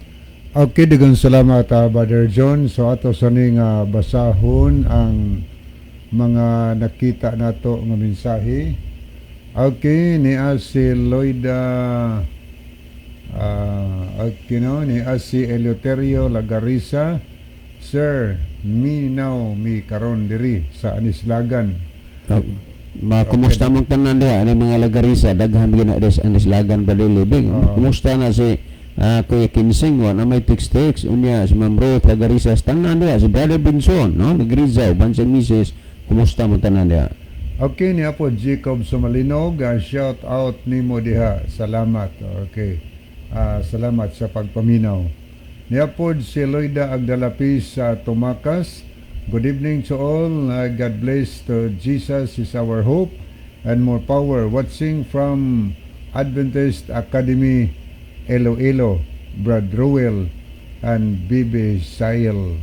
Okay, daghang salamat, Brother John. So ato sa ning basahon ang mga nakita nato nga mensahe. Okay, ni si Loida, okay no, ni si Eleuterio Lagarisa. Sir, minaw mi karon diri sa Anislagan. Ma kumusta mong tanan diha ani mga Lagarisa, daghan gyud na des Anislagan, Brother Libby. Oo. Kumusta na si Kuya Kinsing, wa na may text-text, unya si Ma'am Ruth Lagarisa, tanan diha, si Brother Benson, no, Nagriza uban sa misis, kumusta mo tanan diha? Okay, niya po Jacob Sumalinog, shout out nimo diha. Salamat. Okay. Salamat sa pagpaminaw. Niya po si Loida Agdalapis sa Tumakas. Good evening to all. God bless to Jesus is our hope and more power. Watching from Adventist Academy, Iloilo, Brad Ruel and Bibi Sail.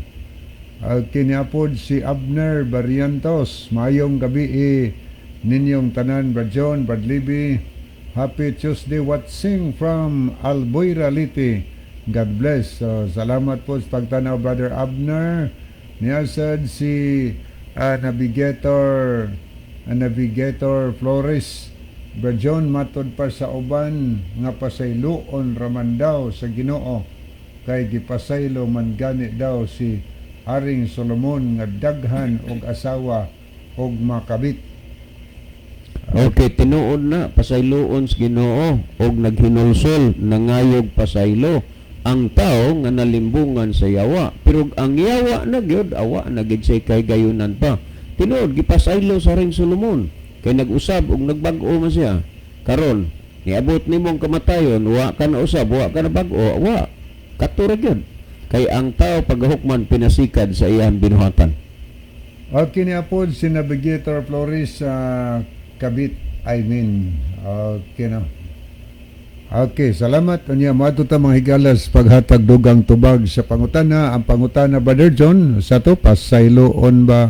Okay, niya po si Abner Barrientos. Maayong gabi eh, ninyong tanan, Brad John, Brad Libby. Happy Tuesday, watching from Albuera, Leyte. God bless. So, salamat po sa pagtanaw, Brother Abner. Niyasad si Navigator Flores. Bro John, matod pa sa uban nga pasayloon raman daw sa Ginoo kay gipasaylo man gani daw si Haring Solomon nga daghan og asawa og makabit. Okay, tinuod na pasayloon sa Ginoo og naghinulsol, nangayog pasaylo ang tao nga nalimbungan sa yawa. Pero ang yawa na gyud, awa na gyud say kahigayunan pa. Tinuod gipasaylo sa Haring Solomon kay nag-usab og nagbag-o man siya. Karon, niabot nimong kamatayon, wa ka na usab, wa ka na bag-o, wa. Kato ra gyud. Kay ang tao pagahukman pinasikad sa iyang binuhatan. Okay, niya po si Navigator Flores sa Kabit, I mean. Okay na. Okay, salamat. Unya, moadto ta, mga higalas, paghatag dugang tubag sa pangutana. Ang pangutana, Brother John, sa to pasayloon ba?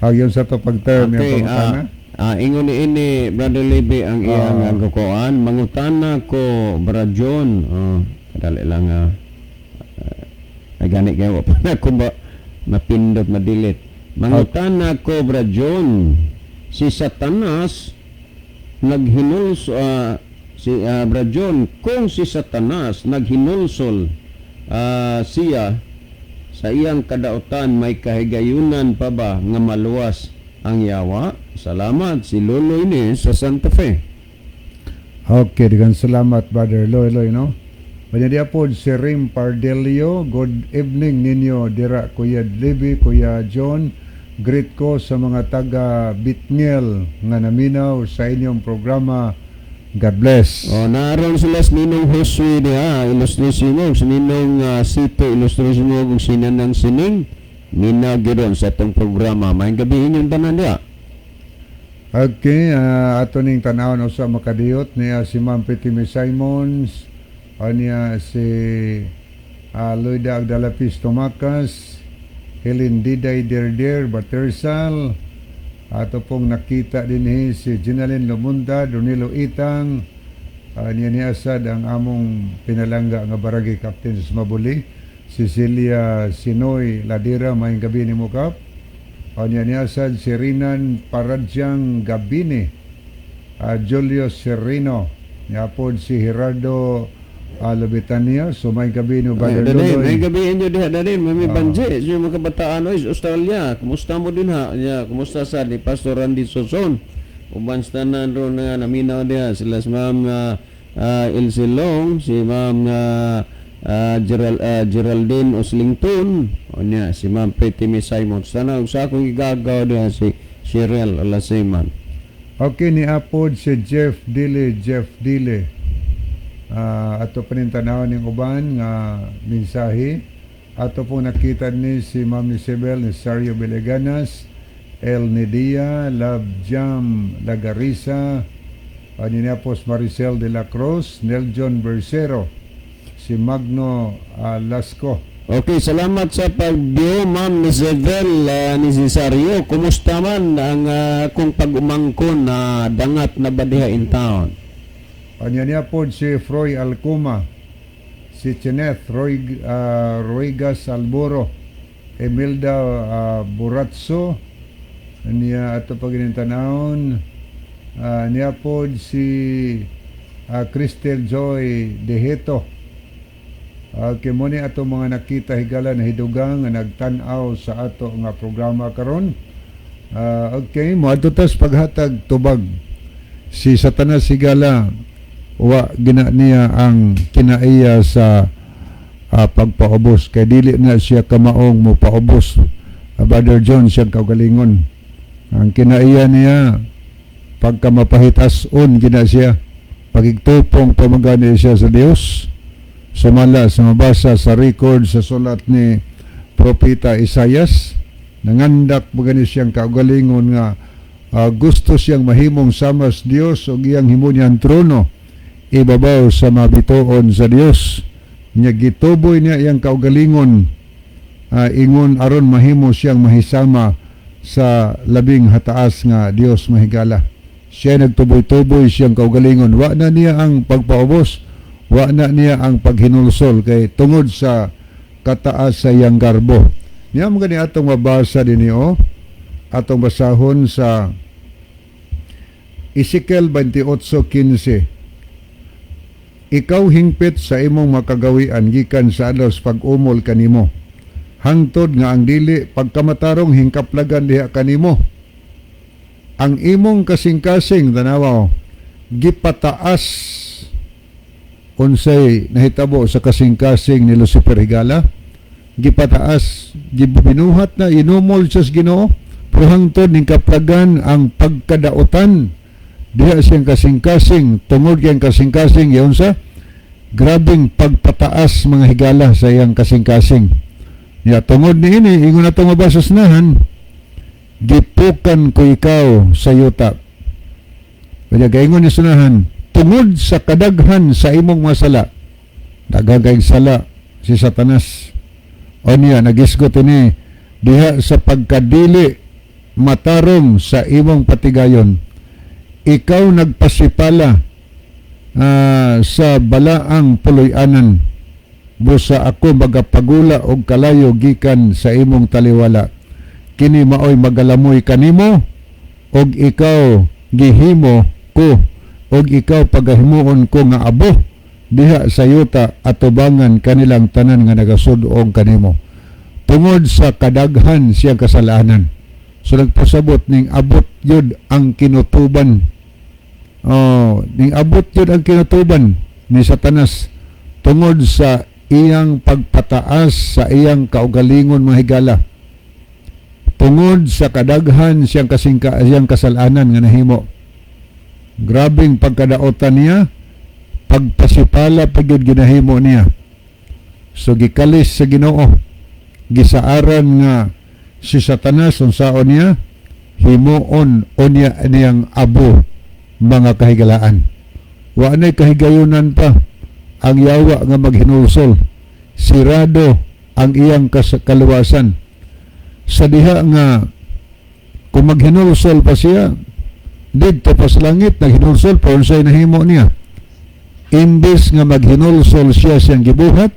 Agyon sa to pag-term yung Okay, pangutana. Ingon ni ini, Brother Libby, ang iyang kuan, mangutana ko, Brother John. Oh, kadali lang ay gani kay wa pa na ko ba mapindot, ma-delete. Mangutana ko, Brother John, si Satanas naghinuls si Brother John, kung si Satanas naghinulsol siya sa iyang kadautan, may kahigayunan pa ba nga maluwas ang yawa? Salamat, si Lolo ini sa Santa Fe. Okay, daghang salamat, Brother Loy Loy, no? Unya diha po si Rim Pardelio, good evening ninyo dira, Kuya Libby, Kuya John. Greet ko sa mga taga Bitngel nga naminaw sa inyong programa. God bless. O, naroon sila sa Ninong Josue diha, Ilustrisimo, sa Ninong Sito Ilustrisimo ug sinanang sining minaw gyud sa atong programa. Maayong gabi inyong tanan diha. Okay, ato ning tan-awon usa makadiyot niya si Ma'am Pretty Simons, o niya si Loida Agdalapis Tomakas, Helen Diday Derder Batersal, ato pong nakita din si Ginalyn Lumunda, Donilo Itang, niya ni Asad ang among pinalangga nga barangay captain sa Mabuli, Cecilia Sinoy Ladira, maayong gabi nimo, Kap. O niya ni Asad si Rinan Paradyang Gabini, Julio Serrano, niya po si Gerardo Lobetania, so maayong gabi no, Ay, Brother Dadin, Loloy. maayong gabi inyo diha, Dadin, may banji, sa mga kabataan oy, sa Australia. Kumusta mo din ha? Ya, kumusta sa ni Pastor Randy Soson? Uban sa tanan ron nga naminaw diha sila si Ma'am Elsie Long, si Ma'am Geraldine Oslington, o niya, si Ma'am Pretty Miss Simon. Sana sa akong igagaw diha si Cheryl Alasiman. Okay, ni apod si Jeff Dile, Jeff Dile. Ato pa rin tanawon ng uban nga mensahe. Ato po nakita ni si Ma'am Isabel Nesario Beleganas, El Nidia, Love Jam Lagarisa, Ninapos Maricel de la Cruz, Neljon Bersero, si Magno Lasco. Okay, salamat sa pag-view, Ma'am Isabel ni Cesario. Kumusta man ang kung pag-umangkon na dangat na ba diha in town? Anya niya po si Froy Alcuma, si Chineth Roy, Roygas Alboro, Emilda Buratso, niya ato pag tanawon, niya po si Cristel Joy Deheto. Kay mo ni ato mga nakita, higala, na hidugang nga nagtan-aw sa ato nga programa karon. Okay, moadto tas paghatag tubag. Si Satanas, higala, wa gina niya ang kinaiya sa pagpaubos kay dili na siya kamaong mo paubos. Brother John, siyang kaugalingon. Ang kinaiya niya pagka mapahitas-on gina siya, pagigtupong pamagani siya sa Dios, sumala sa mabasa sa record sa sulat ni Propeta Isayas, nangandak magani siyang kaugalingon nga gusto siyang mahimong samas Dios ug iyang himo niyang trono ibabaw sa mabituon sa Dios. Nya gituboy niya iyang kaugalingon ingon aron mahimo siyang mahisama sa labing hataas nga Dios, mahigala. Siya nagtuboy-tuboy siyang kaugalingon. Wa na niya ang pagpaubos, wa na niya ang paghinulsol kay tungod sa kataas sa iyang garbo. Niya mo gani atong mabasa dinhi oh. Atong basahon sa Ezekiel 28:15. Ikaw hingpit sa imong makagawian gikan sa adlaw sa pag-umol kanimo, hangtod nga ang dili pagkamatarong hingkaplagan diha kanimo. Ang imong kasing-kasing, tanawa oh, gipataas. Unsay nahitabo sa kasing-kasing ni Lucifer, higala? Gipataas, gibinuhat na, inumol siya sa Ginoo, pero hangtod ning kaplagan ang pagkadautan diha siyang kasing-kasing. Tungod kayang kasing-kasing yaon sa grabing pagpataas, mga higala, sa iyang kasing-kasing. Ya tungod niini, ingon na itong mabasa sanahan, gipukan ko ikaw sa yuta. Kaya gaingon ni sunahan, tungod sa kadaghan sa imong masala, daghan kayong sala si Satanas. O niya, nagisgot ini, diha sa pagkadili matarong sa imong patigayon, ikaw nagpasipala sa balaang puloy-anan, busa ako magapagula og kalayo gikan sa imong taliwala. Kini maoy magalamoy kanimo og ikaw gihimo ko og ikaw pagahimuon ko nga abo diha sa yuta atubangan kanilang tanan nga nagasud-ong kanimo, tungod sa kadaghan siyang kasalanan. So nagpasabot ning abot yun ang kinutuban. Oh, ning abot yun ang kinutuban ni Satanas tungod sa iyang pagpataas sa iyang kaugalingon, mga higala, tungod sa kadaghan siyang kasingka siyang kasalanan nga nahimo. Grabing pagkadaotan niya, pagpasipala pa gyud ginahimo niya. So gikalis sa Ginoo, gisaaran nga si Satanas, unsaon niya, himuon unya niyang abo, mga kahigalaan. Wa nay kahigayunan pa ang yawa nga maghinulsol. Sirado ang iyang kaluwasan sa diha nga kung maghinulsol pa siya didto pa sa langit, naghinulsol pa, unsay nahimo niya? Imbes nga maghinulsol siya siyang gibuhat,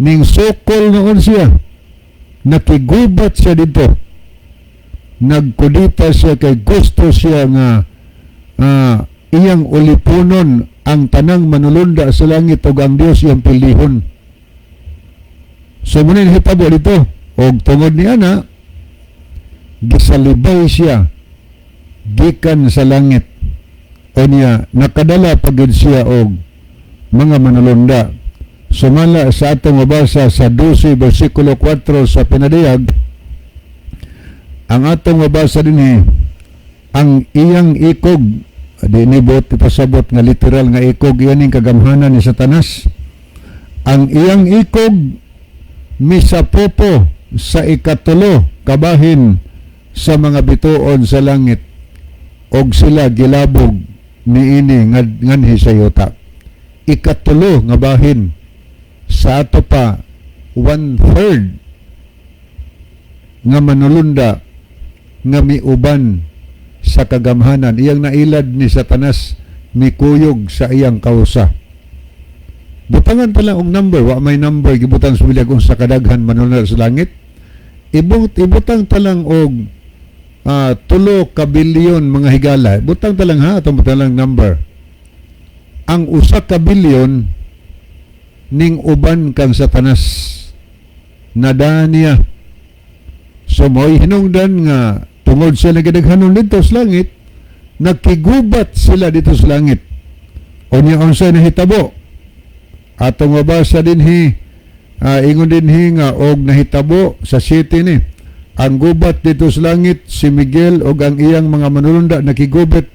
ning sukol noon siya, nakigubat siya dito, nagkudita siya kay gusto siya nga iyang ulipunon ang tanang manulunda sa langit ug ang Dios iyang pilihon. So mao na hitabo dito, og tungod ni ana, gisalibay siya gikan sa langit. Unya nakadala pagid siya og mga manulunda. Sumala sa atong mabasa sa 12 versikulo 4 sa Pinadiyag, ang atong mabasa dinhi, ang iyang ikog, di ni bot ipasabot nga literal nga ikog iyan ning kagamhanan ni Satanas. Ang iyang ikog misapopo sa ikatulo kabahin sa mga bituon sa langit og sila gilabog niini nganhi sa yuta. Ikatulo nga bahin, sa ato pa one third nga manulunda nga miuban sa kagamhanan iyang nailad ni Satanas, mikuyog sa iyang kausa. Butangan pala og number, wa may number gibutang sa Biblia kung sa kadaghan manulunda sa langit. Ibutang talang og 3 ka bilyon, mga higala. Butang talang ha, atong butang lang number. Ang 1 ka bilyon ning uban kang Satanas, nadaniya. So mo'y hinungdan nga tungod sa nagdaghanon dito sa langit, nakigubat sila dito sa langit. Unya unsay nahitabo? Atong mabasa dinhi, ingon dinhi nga og nahitabo sa city ni ang gubat dito sa langit, si Miguel og ang iyang mga manulunda nakigubat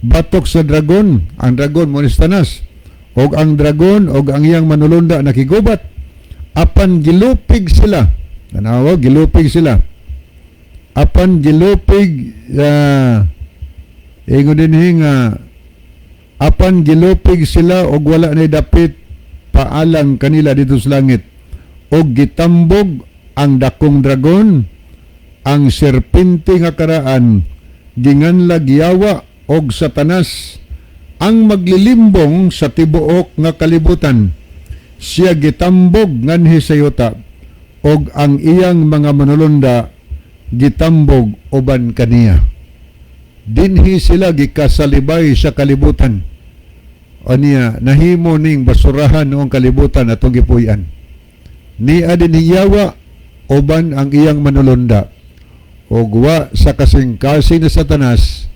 batok sa dragon. Ang dragon mo ni Satanas. Og ang dragon og ang iyang manulunda nakigubat, apan gilupig sila. Tanawa, gilupig sila. Apan gilupig, ingon dinhi nga apan gilupig sila og wala na dapit paalang kanila dito sa langit, og gitambog ang dakong dragon, ang serpente nga karaan. Ginganlag yawa og Satanas ang maglilimbong sa tibuok nga kalibutan. Siya gitambog nganhi sa yuta og ang iyang mga manulonda gitambog uban kaniya. Dinhi sila gikasalibay sa kalibutan. Aniya nahimo ning basurahan noong kalibutan atong gipuy-an. Nia din hiyawa uban ang iyang manulonda og wa sa kasing-kasing ni Satanas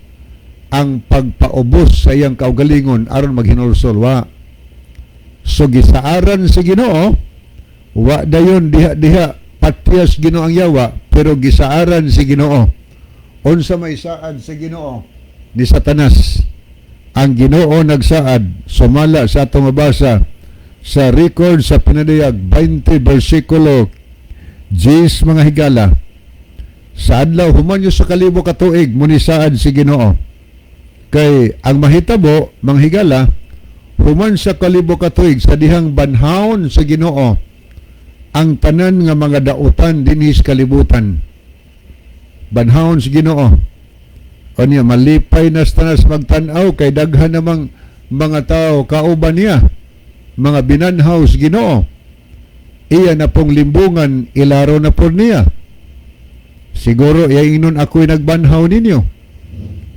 ang pagpaubos sa iyang kaugalingon aron maghinulsol, wa. So gisaaran sa Ginoo, wa dayon diha-diha patyas Ginoo ang yawa, pero gisaaran si Ginoo. Unsa may saad sa Ginoo ni Satanas? Ang Ginoo nagsaad sumala sa atong mabasa sa record sa Pinadayag 20 versikulo 10, mga higala. Sa adlaw human sa 1,000 ka tuig, munisaad si Ginoo. Kay ang mahitabo, mga higala, human sa 1,000 ka tuig, sa dihang banhawon sa Ginoo ang tanan nga mga dautan dinhi sa kalibutan, banhawon sa Ginoo. Unya malipay na Satanas magtan-aw kay daghan namang mga tao kauban niya, mga binanhaw sa Ginoo. Iya na pong limbungan, ilaro na po niya. Siguro iya ingnon, "Ako'y nagbanhaw ninyo.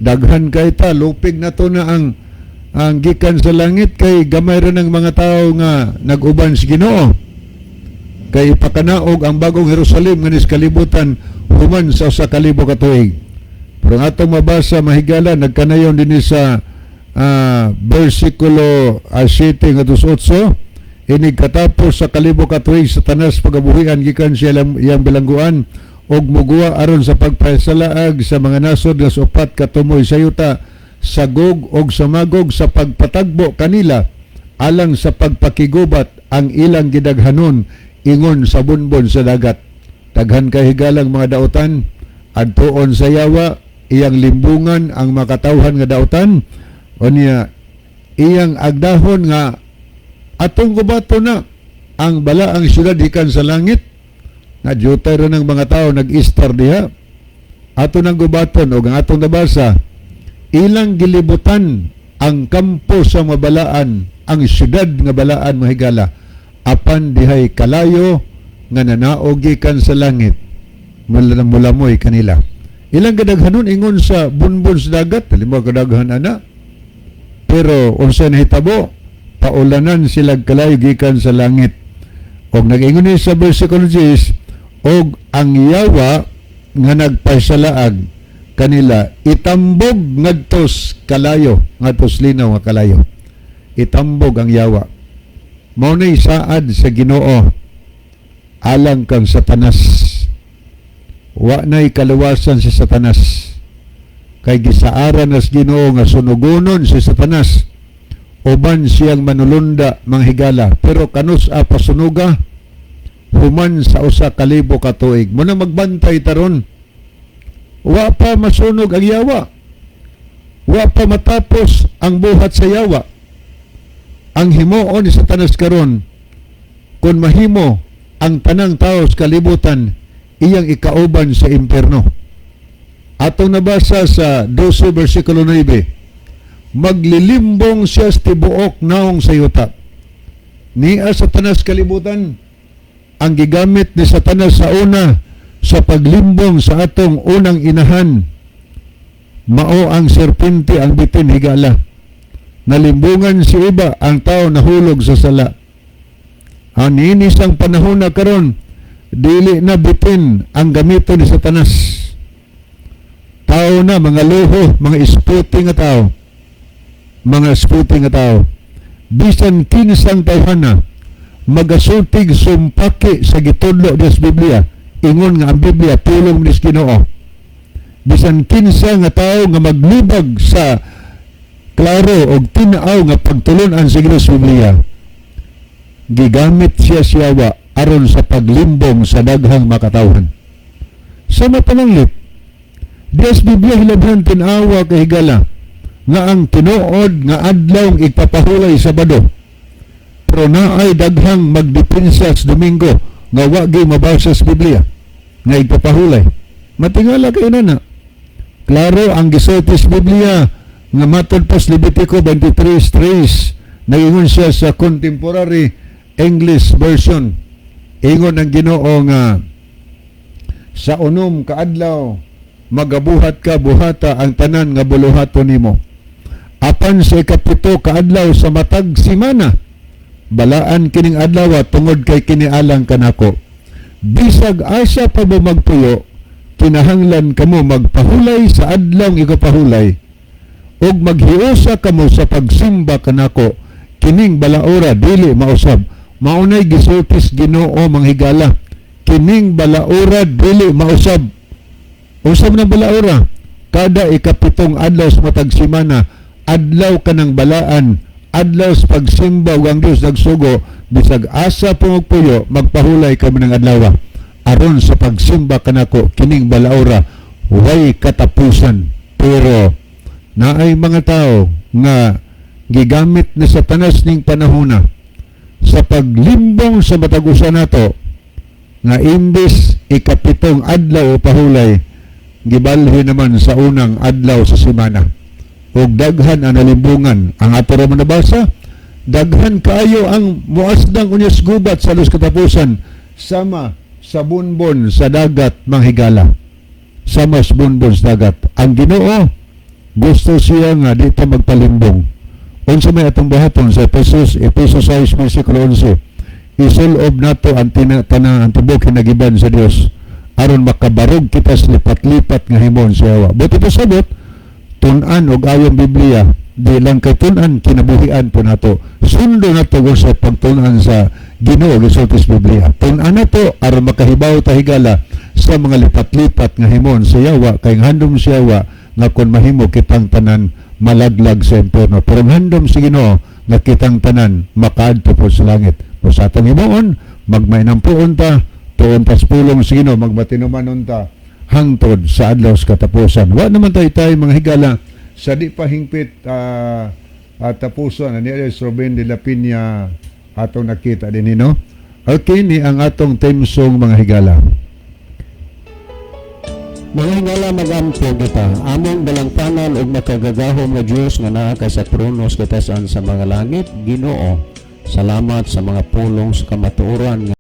Daghan kay ta, lupig na to na ang gikan sa langit kay gamay ra ng mga tao nga nag-uban sa Ginoo." Kay ipakanaog ang bagong Jerusalem nga nis kalibutan human sa 1,000 ka tuig. Pero ang atong mabasa, mahigala, nagkanayon din sa versikulo 7 ngadto sa 8. Inig katapos sa 1,000 ka tuig, Satanas pagabuhian gikan siya iyang bilangguan og muguwa aron sa pagpasalaag sa mga nasod nga sa upat ka tumoy sa yuta, sa Gog og sa Magog, sa pagpatagbo kanila alang sa pagpakigubat. Ang ilang gidaghanon ingon sa bunbon sa dagat. Daghan kay, higalang, mga dautan adtuon sa yawa, iyang limbungan ang makatawhan nga dautan. Unya iyang agdahon nga atong gubato na ang balaang syudad gikan sa langit na jutay ra ng mga tao nag-istar diha. Ato nang gubaton. Og ang atong nabasa, ilang gilibutan ang kampo sa mabalaan, ang syudad nga balaan, mahigala, apan dihay kalayo nga nanaog gikan sa langit mulamoy kanila. Ilang kadaghanon ingon sa bunbon sa dagat. Halimbawa, kadaghan ana, pero unsa nahitabo? Paulanan sila kalayo gikan sa langit. Og nag-ingon ni sa versikulo 10, og ang yawa nga nagpasalaag kanila itambog ngadtos kalayo, ngadtos linaw nga kalayo. Itambog ang yawa. Mao nay saad sa Ginoo alang kang Satanas. Wa nay kaluwasan si Satanas kay gisaaran nas Ginoo nga sunugonon si Satanas uban siyang manulunda, mga higala. Pero kanus a pasunuga? Human sa 1,000 ka tuig. Muna magbantay taron, wa pa masunog ang yawa, wa pa matapos ang buhat sa yawa. Ang himuon ni Satanas karon, kung mahimo, ang tanang tao sa kalibutan iyang ikauban sa impierno. Atong nabasa sa 12 versikulo 9, maglilimbong siya sa tibuok naong sa yuta. Nia Satanas kalibutan. Ang gigamit ni Satanas sa una sa paglimbong sa atong unang inahan mao ang serpente, ang bitin, higala. Nalimbungan si Eva, ang tao nahulog sa sala. Ang niini sang panahon na karon, dili na bitin ang gamiton ni Satanas. Tao na, mga luho, mga isputi nga tao. Mga isputi nga tao. Bisan kinsang tawhana, magasultig sumpaki sa gitudlo des Biblia, ingon nga ang Biblia pulong ni Ginoo. Bisan kinsa nga tao nga maglibag sa klaro og tinaaw nga pagtulunan sa Ginoo sa Biblia, gigamit siya siyawa aron sa paglimbong sa daghang makatawhan. Sa mapananglit, Dias Biblia hilabhan tinawa kay, higala, nga ang tinuod nga adlaw igpapahulay Sabado. Pero naay daghang magdepensa sa Domingo nga wa gyud mabasa sa Biblia nga igpapahulay. Matingala kay nana. Klaro ang gisulti sa Biblia nga matod pa sa Levitico 23:3, nagingon siya sa Contemporary English Version. Ingon ang Ginoo nga sa 6 ka adlaw magabuhat ka, buhata ang tanan nga buluhaton nimo. Apan sa 7 ka adlaw sa matag simana, balaan kining adlaw tungod kay kinialang kanako. Bisag asa pa mo magpuyo, kinahanglan kamo magpahulay sa adlaw ikapahulay ug maghiusa kamo sa pagsimba kanako. Kining balaura dili mausab. Maunay gisultis Ginoo, manghigala. Kining balaura dili mausab. Usab na balaura? Kada 7 adlaw sa matag semana, adlaw kanang balaan, adlaw sa pagsimba, ug ang Dios nagsugo, bisag asa pa magpuyo, magpahulay kamo ng adlaw aron sa pagsimba kanako. Kining balaura way katapusan. Pero naay mga tao nga gigamit ni Satanas ning panahona sa paglimbong sa matag usa nato nga imbes 7 adlaw o pahulay, gibalhin naman sa unang adlaw sa semana, ug daghan ang nalimbungan. Ang ato ra man nabasa, daghan kaayo ang muasdang unyas gubat sa los katapusan, sama sa bunbon sa dagat, manghigala, sama sa bunbon sa dagat. Ang Ginoo, gusto siya nga di ta magpalimbong. Unsa may atong buhaton? Sa Efesos, Efesos 6 versikulo 11, isulob nato ang tina, tanan ang tibuok hinagiban sa Dios aron makabarog kita sa lipat-lipat nga himon sa yawa. Buot ipasabot, tun-an og ayong Biblia, di lang kay tun-an, kinabuhian po nato. Sundo nato kung sa pagtun-an sa Ginoo gisulti sa Biblia. Tun-an nato aron makahibaw ta, higala, sa mga lipat-lipat nga himon sa yawa, kay handom sa yawa nga kon mahimo kitang tanan malaglag sa impyerno. Pero ang handom sa Ginoo nga kitang tanan makaadto po sa langit. O sa atong himuon, magmainampuon ta, tuon ta sa pulong sa Ginoo, magmatinumanon ta hangtod sa adlaw sa katapusan. Wa naman tayo tayo mga higala sa di pa hingpit tapuson ani si Ruben de la Piña atong nakita din, no? Okay, ni ang atong theme song, mga higala. Mga higala, magampo kita. Among dalangpanan ug makagagahom nga Dios nga naa ka sa trono sa katasan sa mga langit, Ginoo. Salamat sa mga pulong sa kamatuoran.